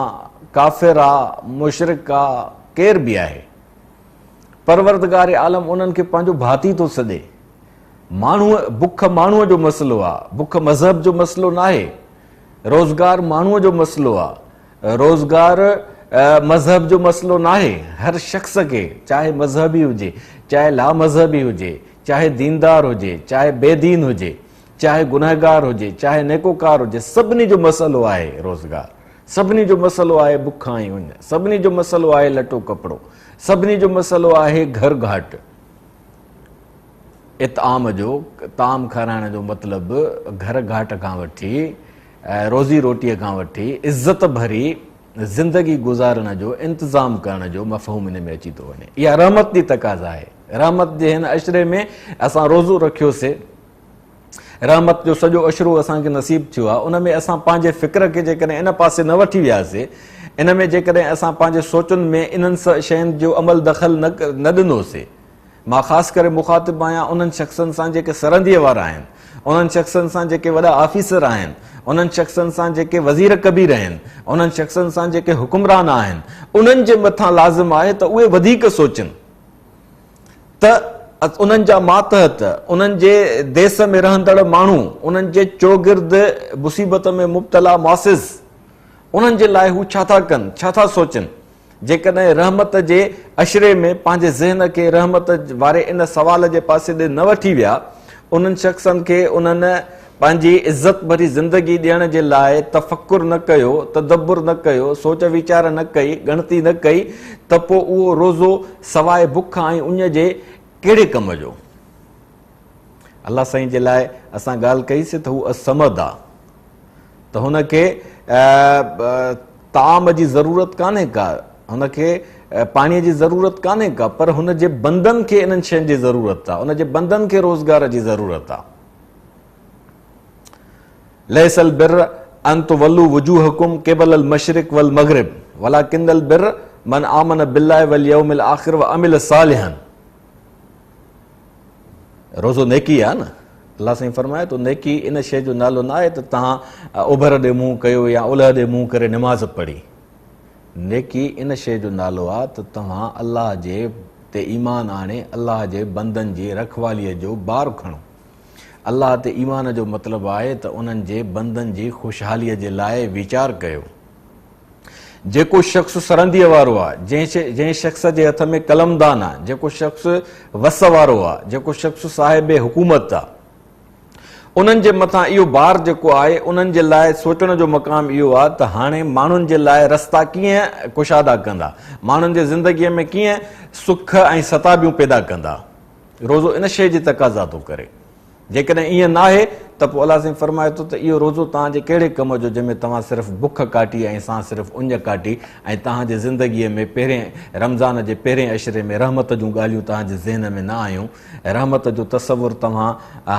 ڪافر آ، مشرڪ آ، ڪير به آهي، پروردگار عالم انهن کي پنهنجو ڀاتي ٿو سڏي. ماڻهو، بک ماڻهوء جو مسئلو آ، بک مذهب جو مسئلو ناهي. روزگار ماڻهوء جو مسئلو آ، روزگار مذهب جو مسئلو ناهي. هر شخص کي، چاهي مذهبي هجي، چاهي لامذهبي هجي، چاهي ديندار هجي، چاهي بي دين هجي، چاهي گنهگار هجي، چاهي نيڪوڪار هجي، سڀني جو مسئلو آهي روزگار، سڀني جو مسئلو آهي بک ۽ اڃ، سڀني جو مسئلو آهي لٽو ڪپڙو، سڀني جو مسئلو آهي گهر گهاٽ. اطعام جو، طعام کارائڻ جو مطلب گهر گهاٽ کان وٺي روزي روٽيء کان وٺي عزت ڀري زندگي گذارڻ جو انتظام ڪرڻ جو مفهوم ان ۾ اچي ٿو وڃي. اها رحمت جي تقاضا آهي. رحمت جي هن عشري ۾ اسان روزو رکيوسي، رحمت جو سڄو عشرو اسان کي نصيب ٿيو آهي، ان ۾ اسان پنهنجي فڪر کي جيڪڏهن ان پاسي نه وٺي وياسي، ان ۾ جيڪڏهن اسان پنهنجي سوچن ۾ انهن شين جو عمل دخل نه ڏنوسي. مان خاص ڪري مخاطب آهيان انهن شخصن سان جيڪي سرنديء وارا آهن، انهن شخصن سان جيڪي وڏا آفيسر آهن، انهن شخصن سان جيڪي وزير ڪبير آهن، انهن شخصن سان جيڪي حڪمران آهن، انهن جي مٿان لازم آهي ته اهي وڌيڪ سوچن ته انهن جا ماتحت، انهن جي ديس ۾ رهندڙ ماڻهو، انهن جي چوگرد مصيبت ۾ مبتلا ماسز، انهن جي لاء هو ڇا ٿا ڪن، ڇا ٿا سوچن. جيڪڏهن رحمت جي عشري ۾ پنهنجي ذهن کي رحمت واري ان سوال جي پاسي ڏي نه وٺي ويا، انهن شخصن کي انهن پنهنجي عزت ڀري زندگي ڏيڻ جي لاء تفڪر نه ڪيو، تدبر نه ڪيو، سوچ ويچار نه ڪئي، ڳڻتي نه ڪئي ته پوء اهو روزو سواء بک ۽ اڃ جي ڪهڙي ڪم جو؟ الله سائين جي لاء اسان ڳالهه ڪئي سي ته هو الصمد آ ته هن کي طعام جي ضرورت ڪانهي ڪا، هن کي پاڻي جي ضرورت ڪانهي ڪا، پر هن جي بندن کي انهن شين جي ضرورت آ، ان جي بندن کي روزگار جي ضرورت آ. ليس البر ان تولوا وجوهكم قبل المشرق والمغرب ولكن البر من آمن بالله واليوم الاخر وعمل صالحا. روزو نيڪي آ نه، الله سائين فرمايو ته نيڪي ان شيء جو نالو نه آهي ته توهان اوڀر ڏي منهن ڪيو يا اولهه ڏي منهن ڪري نماز پڙهي. نيڪي ان شيء جو نالو آ ته توهان الله جي تي ايمان آڻي الله جي بندن جي رکواليء جو بار کڻو. الله تي ايمان جو مطلب آهي ته انهن جي بندن جي خوشحاليء جي لاء ويچار ڪيو. جيڪو شخص سرنديء وارو آ، جنهن شخص جي هٿ ۾ قلمدان آ، جيڪو شخص وس وارو آ، جيڪو شخص صاحب حڪومت آ، انهن جي مٿان اهو بار جيڪو آهي، انهن جي لاء سوچڻ جو مقام اهو آ ته هاڻي ماڻهن جي لاء رستا ڪيئن ڪشادا ڪندا، ماڻهن جي زندگيء ۾ ڪيئن سک ۽ ستابيون پيدا ڪندا. روزو ان شيء جي تقاضا ٿو ڪري. جيڪڏهن ائين ناهي ته پوء الله سائين فرمائي ٿو ته اهو روزو توهان جي ڪهڙي ڪم جو جنهن ۾ توهان صرف بک ڪاٽي ۽ سان صرف اڃ ڪاٽي ۽ توهان جي زندگيء ۾ پهرين رمضان جي پهرين عشري ۾ رحمت جون ڳالهيون توهان جي ذهن ۾ نه آيون، رحمت جو تصور توهان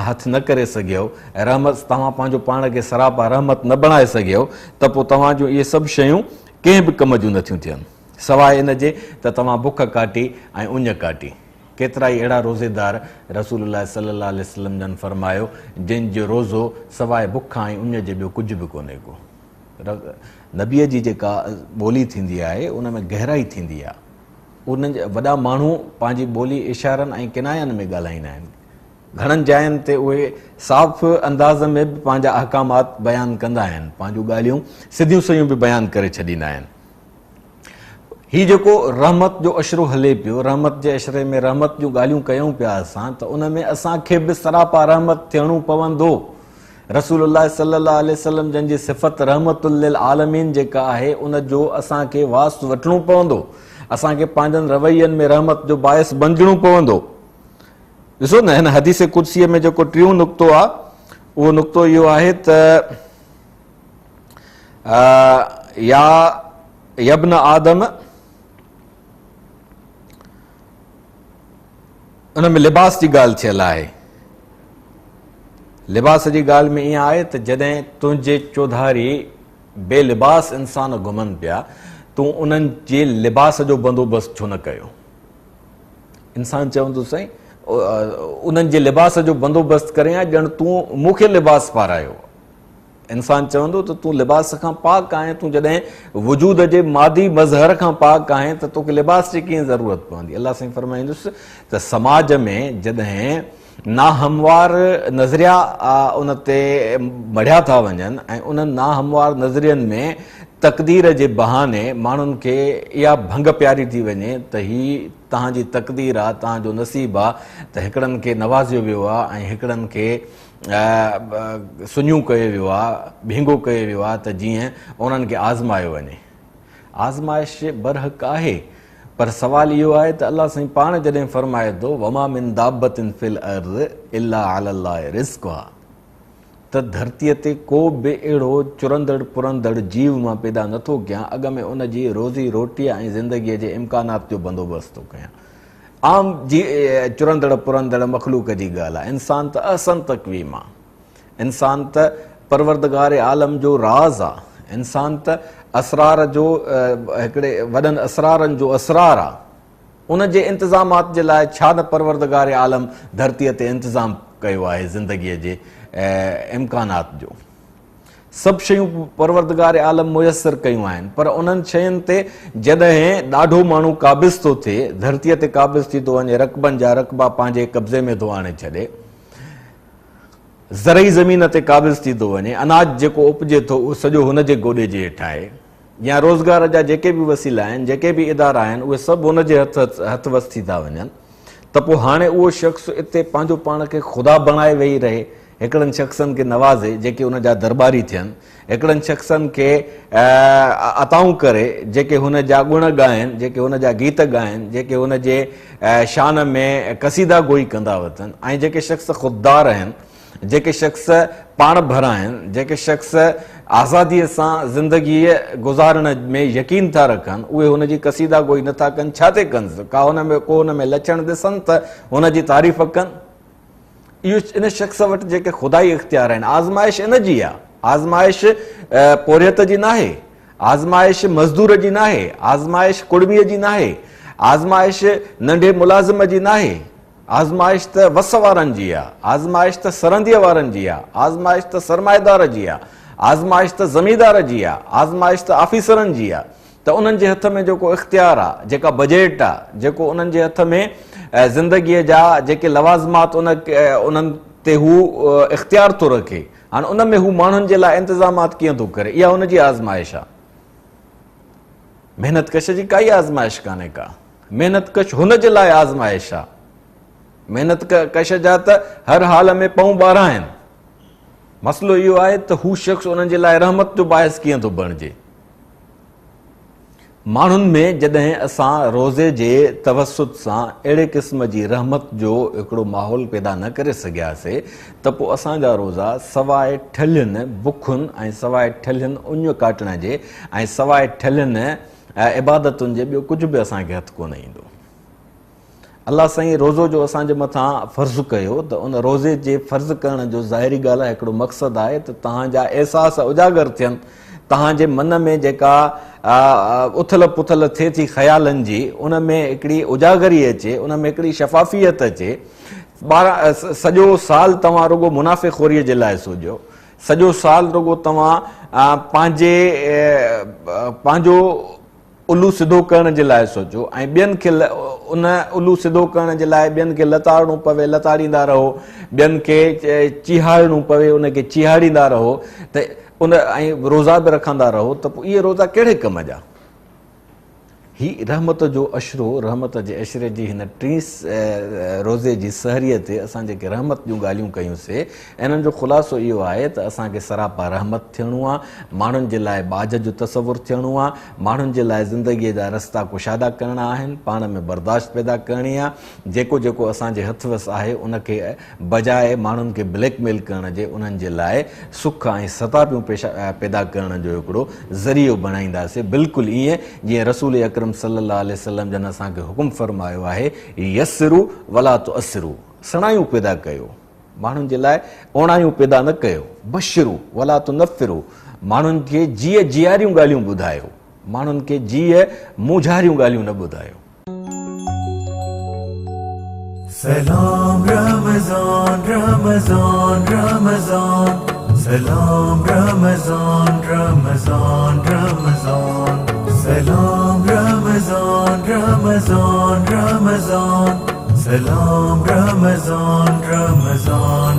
هٿ نه ڪري سگهيؤ، رحمت توهان پنهنجو پاڻ کي سراپا رحمت نه بڻائي سگهيؤ ته پوء توهان جون اهي سڀ شيون ڪنهن به ڪم جون نٿيون ٿين. سواء ان جي ته توهان بک ڪاٽي ۽ اڃ ڪاٽي. ڪيترائي اهڙا روزيدار رسول الله صلي الله عليه وسلم جن فرمايو جن جو روزو سواء بک ۽ اڃ جي ٻيو ڪجهه به ڪونهي ڪو. نبيء جي جيڪا ٻولي ٿيندي آهي ان ۾ گهرائي ٿيندي آهي. انهن جا وڏا ماڻهو پنهنجي ٻولي اشارن ۽ ڪناين ۾ ڳالهائيندا آهن. گهڻن جاين تي اهي صاف انداز ۾ به پنهنجا احڪامات بيان ڪندا آهن، پنهنجون ڳالهيون سڌيون سنيون به بيان ڪري ڇڏيندا آهن. هي جيڪو رحمت جو عشرو هلي پيو، رحمت جي عشري ۾ رحمت جون ڳالهيون ڪيون پيا اسان ته ان ۾ اسان کي به سراپا رحمت ٿيڻو پوندو. رسول الله صلي الله عليه وسلم جن جي صفت رحمت للعالمين جيڪا آهي ان جو اسان کي واس وٺڻو پوندو. اسان کي پنهنجن روين ۾ رحمت جو باعث بنجڻو پوندو. ڏسو نه هن حديث قدسيء ۾ جيڪو ٽيون نقطو آهي اهو نقطو اهو آهي ته يا يبن آدم ان ۾ لباس جي ڳالهه ٿيل آهي. لباس جي ڳالهه ۾ ائين آهي ته جڏهن تنهنجي چوڌاري بي لباس انسان گهمن پيا تون انهن جي لباس جو بندوبست ڇو نه ڪيو؟ انسان چوندو سائين انهن جي لباس جو بندوبست ڪرين ها ڄڻ تون مون کي لباس پارايو. انسان چوندو ته تون لباس کان پاڪ آهين، تون جڏهن وجود جي مادي مظهر کان پاڪ آهين ته توکي لباس جي ڪيئن ضرورت پوندي؟ الله سائين فرمائيندس ته سماج ۾ جڏهن ناهموار نظريا ان تي مڙهيا ٿا وڃن ۽ انهن ناهموار نظرين ۾ تقدير جي بهاني ماڻهن کي اها ڀنگ پياري ٿي وڃي ته هي توهان جي تقدير آ، توهان جو نصيب آ ته هڪڙن کي نوازيو ويو آ ۽ هڪڙن کي سڃو ڪيو ويو آ، ڀينگو ڪيو ويو آ ته جيئن انهن کي آزمايو وڃي. آزمائش برحق آهي پر سوال اهو آهي ته الله سائين پاڻ جڏهن فرمائي ٿو وما من دابة في الارض الا علي الله رزقها ته ڌرتيء تي ڪو به اهڙو چرندڙ پرندڙ جيو مان پيدا نٿو ڪيان اڳ ۾ ان جي روزي روٽيء ۽ زندگيء جي امڪانات جو بندوبست ٿو ڪيان. عام جي چرندڙ پرندڙ مخلوق جي ڳالهه آهي. انسان ته احسن تقويم آ. انسان ته پروردگار عالم جو راز آ. انسان ته اسرار جو هڪڙي وڏن اسرارن جو اسرار آ. ان جي انتظامات جي لاء ڇا نه پروردگار عالم ڌرتيء تي انتظام ڪيو آهي زندگيء جي امڪانات جو. سڀ شيون پروردگار عالم ميسر ڪيون آهن پر انهن شين تي جڏهن ڏاڍو ماڻهو قابض ٿو ٿئي، ڌرتيء تي قابض ٿي ٿو وڃي، رقبن جا رقبا پنهنجي قبضي ۾ ٿو آڻي ڇڏي، زرعي زمين تي قابض ٿي ٿو وڃي، اناج جيڪو اپجي ٿو اهو سڄو هن جي گوڏي جي هيٺ آهي يا روزگار جا جيڪي به وسيلا آهن، جيڪي به ادارا آهن اهي سڀ هن جي هٿ هٿ وس ٿي ٿا وڃن ته پوء هاڻي اهو شخص اتي پنهنجو پاڻ کي خدا بڻائي ويهي رهي هڪڙن شخصن کي نوازي جيڪي ان جا درٻاري ٿين، هڪڙن شخصن کي عطائون ڪري جيڪي هن جا گڻ ڳائين، جيڪي هن جا گيت ڳائين، جيڪي هن جي شان ۾ قصيده گوئي ڪندا وتن ۽ جيڪي شخص خوددار آهن، جيڪي شخص پاڻ ڀرا آهن، جيڪي شخص آزاديء سان زندگيء گذارڻ ۾ يقين ٿا رکن، اهي هن جي قصيده گوئي نٿا ڪن، ڇا تي ڪنس؟ ڪا هن ۾ ڪو هن ۾ لڇڻ ڏسن ته هن جي تعريف ڪن؟ اهو ان شخص وٽ جيڪي خدائي اختيار آهن، آزمائش ان جي آ، آزمائش پورهيت جي ناهي، آزمائش مزدور جي ناهي، آزمائش ڪڙميء جي ناهي، آزمائش ننڍي ملازم جي ناهي، آزمائش ته وس وارن جي آ، آزمائش ته سرنديء وارن جي آ، آزمائش ته سرمائيدار جي آ، آزمائش ته زميندار جي آ، آزمائش ته آفيسرن جي آ. ته انهن جي هٿ ۾ جيڪو اختيار آ، جيڪا بجيٽ آ، جيڪو انهن جي هٿ ۾ زندگيء جا جيڪي لوازمات ان انهن تي هو اختيار ٿو رکي، هاڻ ان ۾ هو ماڻهن جي لاء انتظامات ڪيئن ٿو ڪري، اها هن جي آزمائش آ. محنت ڪش جي ڪائي آزمائش ڪانهي ڪا. محنت ڪش هن جي لاء آزمائش آ. محنت ڪش جا ته هر حال ۾ پئون ٻارهن آهن. مسئلو اهو آهي ته هو شخص انهن جي لاء رحمت جو باعث ڪيئن ٿو بڻجي. ماڻهن ۾ جڏهن اسان روزي جي توسط سان اهڙي قسم جي رحمت جو هڪڙو ماحول پيدا نه ڪري سگهياسي ته پوء اسان جا روزا سواء ٺلهين بکن ۽ سواء ٺلهين اڃ ڪاٽڻ جي ۽ سواء ٺلهين عبادتن جي ٻيو ڪجهه به اسان کي هٿ ڪونه ايندو. الله سائين روزو جو اسان جي مٿان فرض ڪيو ته ان روزي جي فرض ڪرڻ جو ظاهري ڳالهه آهي هڪڙو مقصد آهي ته توهان جا احساس اجاگر ٿين، توهان جي من ۾ جيڪا اٿل پٿل ٿئي ٿي خيالن جي، ان ۾ هڪڙي اجاگري اچي، ان ۾ هڪڙي شفافيت اچي. 12 سڄو سال توهان رڳو منافعي خوريء جي لاء سوچيو، سڄو سال رڳو توهان پنهنجي پنهنجو الو سڌو ڪرڻ جي لاء سوچيو ۽ ٻين کي ان الو سڌو ڪرڻ جي لاء ٻين کي لتاڙڻو پوي لتاڙيندا رهو، ٻين کي چيهاڙڻو پوي ان کي چيهاڙيندا رهو ته ان ۽ روزا به رکندا رهو ته پوء اهي روزا ڪهڙي ڪم جا؟ هي رحمت جو عشرو، رحمت جي عشري جي هن ٽين روزي جي سحريء تي اسان جيڪي رحمت جون ڳالهيون ڪيون سي، انهن جو خلاصو اهو آهي ته اسان کي سراپا رحمت ٿيڻو آ، ماڻهن جي لاء ٻاجهه جو تصور ٿيڻو آ، ماڻهن جي لاء زندگيء جا رستا ڪشادا ڪرڻا آهن، پاڻ ۾ برداشت پيدا ڪرڻي آ، جيڪو جيڪو اسان جي هٿ وس آهي ان کي بجاء ماڻهن کي بليڪ ميل ڪرڻ جي انهن جي لاء سک ۽ ستاپيون پيدا ڪرڻ جو هڪڙو ذريعو بڻائينداسين، بلڪل ائين جيئن رسول اڪرم صلي الله عليه وسلم جن اسان کي حڪم فرمايو آهي، يسروا ولا تعسروا، سڻايون پيدا ڪيو، ماڻهن جي لاء اوڻايون پيدا نه ڪيو، بشروا ولا تنفروا، ماڻهن کي جيء جياريون ڳالهيون ٻڌايو، ماڻهن کي جيء مونجهاريون ڳالهيون نه ٻڌايو. سلام رمضان رمضان رمضان سلام رمضان رمضان رمضان سلام رمضان رمضان رمضان سلام رمضان رمضان.